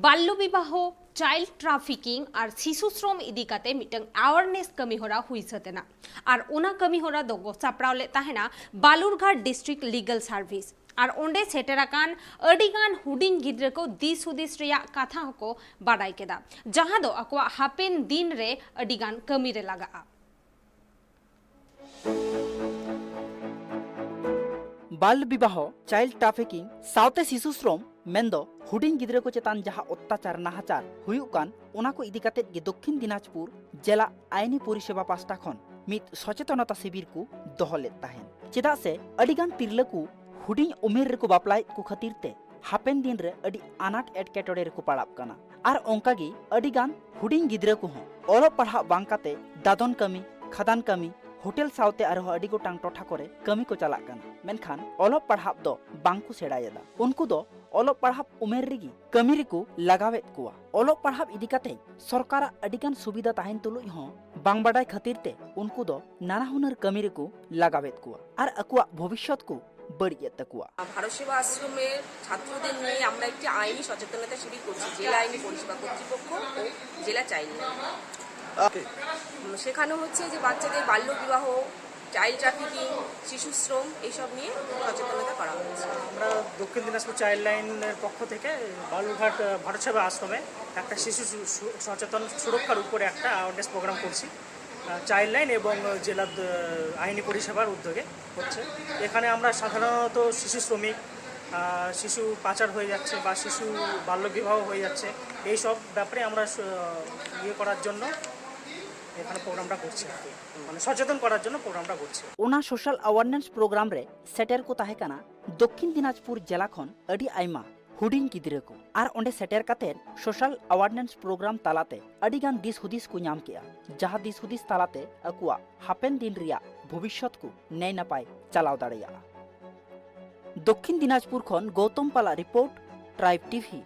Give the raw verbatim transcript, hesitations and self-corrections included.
ᱵᱟᱞᱞᱚ ᱵᱤᱵᱟᱦᱚ, child ᱴᱨᱟᱯᱷᱤᱠᱤᱝ ᱟᱨ ᱥᱤᱥᱩ ᱥᱨᱚᱢ ᱤᱫᱤ ᱠᱟᱛᱮ ᱢᱤᱫᱴᱟᱝ ᱟᱣᱟᱨᱱᱮᱥ ᱠᱟᱹᱢᱤ ᱦᱚᱨᱟ ᱦᱩᱭ ᱥᱟᱹᱛ ᱮᱱᱟ᱾ ᱟᱨ ᱚᱱᱟ ᱠᱟᱹᱢᱤ ᱦᱚᱨᱟ ᱫᱚ ᱜᱚ- ᱥᱟᱯᱲᱟᱣ ᱞᱮᱫ ᱛᱟᱦᱮᱱᱟ ᱵᱟᱞᱩᱨᱜᱷᱟᱴ ᱰᱤᱥᱴᱨᱤᱠᱴ ᱞᱤᱜᱟᱞ ᱥᱟᱨᱵᱷᱤᱥ᱾ ᱟᱨ ᱚᱸᱰᱮ ᱥᱮᱴᱮᱨ ᱟᱠᱟᱱ ᱟᱹᱰᱤ ᱜᱟᱱ ᱦᱩᱰᱤᱧ ᱜᱤᱫᱽᱨᱟᱹ ᱠᱚ ᱫᱤᱥ ᱦᱩᱫᱤᱥ ᱨᱮᱭᱟᱜ ᱠᱟᱛᱷᱟ ᱦᱚᱸᱠᱚ ᱵᱟᱰᱟᱭ ᱠᱮᱫᱟ, ᱡᱟᱦᱟᱸ ᱫᱚ ᱟᱠᱚᱣᱟᱜ ᱦᱟᱯᱮᱱ ᱫᱤᱱ ᱨᱮ ᱟᱹᱰᱤ ᱜᱟᱱ ᱠᱟᱹᱢᱤ ᱨᱮ ᱞᱟᱜᱟᱜᱼᱟ᱾ ᱵᱟᱞ ᱵᱤᱵᱟᱦᱚ, ᱪᱟᱭᱤᱞᱰ ᱴᱨᱟᱯᱷᱤᱠᱤᱝ ᱥᱟᱶᱛᱮ ᱥᱤᱥᱩ ᱥᱨᱚᱢ, ᱢᱮᱱᱫᱚ ᱦᱩᱰᱤᱧ ᱜᱤᱫᱽᱨᱟᱹ ᱠᱚ ᱪᱮᱛᱟᱱ ᱡᱟᱦᱟᱸ ᱚᱛᱛᱟᱪᱟᱨ ᱱᱟᱦᱟᱪᱟᱨ ᱦᱩᱭᱩᱜ ᱠᱟᱱ, ᱚᱱᱟ ᱠᱚ ᱤᱫᱤ ᱠᱟᱛᱮᱫ ᱜᱮ ᱫᱚᱠᱠᱷᱤᱱ ᱫᱤᱱᱟᱡᱽᱯᱩᱨ ᱡᱮᱞᱟ ᱟᱭᱤᱱᱤ ᱯᱚᱨᱤᱥᱮᱵᱟ ᱯᱟᱥᱴᱟ ᱠᱷᱚᱱ ᱢᱤᱫ ᱥᱚᱪᱮᱛᱚᱱᱚᱛᱟ ᱥᱤᱵᱤᱨ ᱠᱚ ᱫᱚᱦᱚ ᱞᱮᱫ ᱛᱟᱦᱮᱸᱱ᱾ ᱪᱮᱫᱟᱜ ᱥᱮ ᱟᱹᱰᱤ ᱜᱟᱱ ᱛᱤᱨᱞᱟᱹ ᱠᱚ ᱦᱩᱰᱤᱧ ᱩᱢᱮᱨ ᱨᱮᱠᱚ ᱵᱟᱯᱞᱟᱭᱮᱫ ᱠᱚ ᱠᱷᱟᱹᱛᱤᱨ ᱛᱮ ᱦᱟᱯᱮᱱ ᱫᱤᱱ ᱨᱮ ᱟᱹᱰᱤ ᱟᱱᱟᱴ ᱮᱴᱠᱮᱴᱚᱬᱮ ᱨᱮᱠᱚ ᱯᱟᱲᱟᱜ ᱠᱟᱱᱟ᱾ ᱟᱨ ᱚᱱᱠᱟ ᱜᱮ ᱟᱹᱰᱤ ᱜᱟᱱ ᱦᱩᱰᱤᱧ ᱜᱤᱫᱽᱨᱟᱹ ᱠᱚᱦᱚᱸ ᱚᱞᱚᱜ ᱯᱟᱲᱦᱟᱜ ᱵᱟᱝ ᱠᱟᱛᱮ ᱫᱟᱫᱚᱱ ᱠᱟᱹᱢᱤ, ᱠᱷᱟᱫᱟᱱ ᱠᱟᱹᱢᱤ, ᱦᱳᱴᱮᱞ ᱥᱟᱶᱛᱮ ᱟᱨᱦᱚᱸ ᱟᱹᱰᱤ ᱜᱚᱴᱟᱝ ᱴᱚᱴᱷᱟ ᱠᱚᱨᱮ ᱠᱟᱹᱢᱤ ᱠᱚ ᱪᱟᱞᱟᱜ ᱠᱟᱱᱟ, ᱢᱮᱱᱠᱷᱟᱱ ᱚᱞᱚᱜ ᱯᱟᱲᱦᱟᱜ ᱫᱚ ᱵᱟᱝ ᱠᱚ ᱥᱮᱬᱟᱭᱮᱫᱟ᱾ ᱩᱱᱠᱩ ᱫᱚ ᱚᱞᱚᱜ ᱯᱟᱲᱦᱟᱜ ᱩᱢᱮᱨ ᱨᱮᱜᱮ ᱠᱟᱹᱢᱤ ᱨᱮᱠᱚ ᱞᱟᱜᱟᱣᱮᱫ ᱠᱚᱣᱟ᱾ ᱚᱞᱚᱜ ᱯᱟᱲᱦᱟᱜ ᱤᱫᱤ ᱠᱟᱛᱮ ᱥᱚᱨᱠᱟᱨᱟᱜ ᱟᱹᱰᱤ ᱜᱟᱱ ᱥᱩᱵᱤᱫᱷᱟ ᱛᱟᱦᱮᱱ ᱛᱩᱞᱩᱡ ᱦᱚᱸ ᱵᱟᱝ ᱵᱟᱰᱟᱭ ᱠᱷᱟᱹᱛᱤᱨ ᱛᱮ ᱩᱱᱠᱩ ᱫᱚ ᱱᱟᱱᱟ ᱦᱩᱱᱟᱹᱨ ᱠᱟᱹᱢᱤ ᱨᱮᱠᱚ ᱞᱟᱜᱟᱣᱮᱫ ᱠᱚᱣᱟ ᱟᱨ ᱟᱠᱚᱣᱟᱜ ᱵᱷᱚᱵᱤᱥᱥᱚᱛ ᱠᱚ ᱵᱟᱹᱲᱤᱡ ᱮᱫ ᱛᱟᱠᱚᱣᱟ᱾ ভারত সেবা আশ্রমের ছাত্রদের নিয়ে আমরা একটি আইনি সচেতনতা শিবির করছি, জেলা আইনি পরিষেবা কর্তৃপক্ষ ও জেলা চাইল্ড লাইন। উম, সেখানে হচ্ছে যে বাচ্চাদের বাল্য বিবাহ, চাইল্ড ট্রাফিকিং, শিশু শ্রম, এইসব নিয়ে সচেতনতা করা হচ্ছে। আমরা দক্ষিণ দিনাজপুর চাইল্ড লাইনের পক্ষ থেকে বালুরঘাট, আহ, ভারত সেবা আশ্রমে একটা শিশু সু-, সু-, সচেতন সুরক্ষার উপরে একটা অ্যাওয়ারনেস প্রোগ্রাম করছি। আহ, চাইল্ড লাইন এবং জেলা, আহ, আইনি পরিষেবার উদ্যোগে হচ্ছে। এখানে আমরা সাধারণত শিশু শ্রমিক, আহ, শিশু পাচার হয়ে যাচ্ছে বা শিশু বাল্যবিবাহ হয়ে যাচ্ছে, এই সব ব্যাপারে আমরা স-, ইয়ে করার জন্য এখানে প্রোগ্রামটা করছি আর কি, মানে সচেতন করার জন্য প্রোগ্রামটা করছি। ᱚᱱᱟ ᱥᱳᱥᱟᱞ ᱟᱣᱟᱨᱱᱮᱥ ᱯᱨᱳᱜᱨᱟᱢ ᱨᱮ ᱥᱮᱴᱮᱨ ᱠᱚ ᱛᱟᱦᱮᱸ ᱠᱟᱱᱟ ᱫᱚᱠᱠᱷᱤᱱ ᱫᱤᱱᱟᱡᱽᱯᱩᱨ ᱡᱮᱞᱟ ᱠᱷᱚᱱ ᱟᱹᱰᱤ ᱟᱭᱢᱟ ᱦᱩᱰᱤᱧ ᱜᱤᱫᱽᱨᱟᱹ ᱠᱚ᱾ ᱟᱨ ᱚᱸᱰᱮ ᱥᱮᱴᱮᱨ ᱠᱟᱛᱮ ᱥᱳᱥᱟᱞ ᱟᱣᱟᱨᱱᱮᱥ ᱯᱨᱳᱜᱨᱟᱢ ᱛᱟᱞᱟᱛᱮ ᱟᱹᱰᱤ ᱜᱟᱱ ᱫᱤᱥ ᱦᱩᱫᱤᱥ ᱠᱚ ᱧᱟᱢ ᱠᱮᱜᱼᱟ, ᱡᱟᱦᱟᱸ ᱫᱤᱥ ᱦᱩᱫᱤᱥ ᱛᱟᱞᱟᱛᱮ ᱟᱠᱚᱣᱟᱜ ᱦᱟᱯᱮᱱ ᱫᱤᱱ ᱨᱮᱭᱟᱜ ᱵᱷᱚᱵᱤᱥᱥᱚᱛ ᱠᱚ ᱱᱟᱭ ᱱᱟᱯᱟᱭ ᱪᱟᱞᱟᱣ ᱫᱟᱲᱮᱭᱟᱜᱼᱟ᱾ ᱫᱚᱠᱠᱷᱤᱱ ᱫᱤᱱᱟᱡᱽᱯᱩᱨ ᱠᱷᱚᱱ ᱜᱳᱣᱛᱚᱢ ᱯᱟᱞᱟᱜ ᱨᱤᱯᱳᱨᱴ, ᱴᱨᱟᱭᱤᱵᱽ ᱴᱤᱵᱷᱤ᱾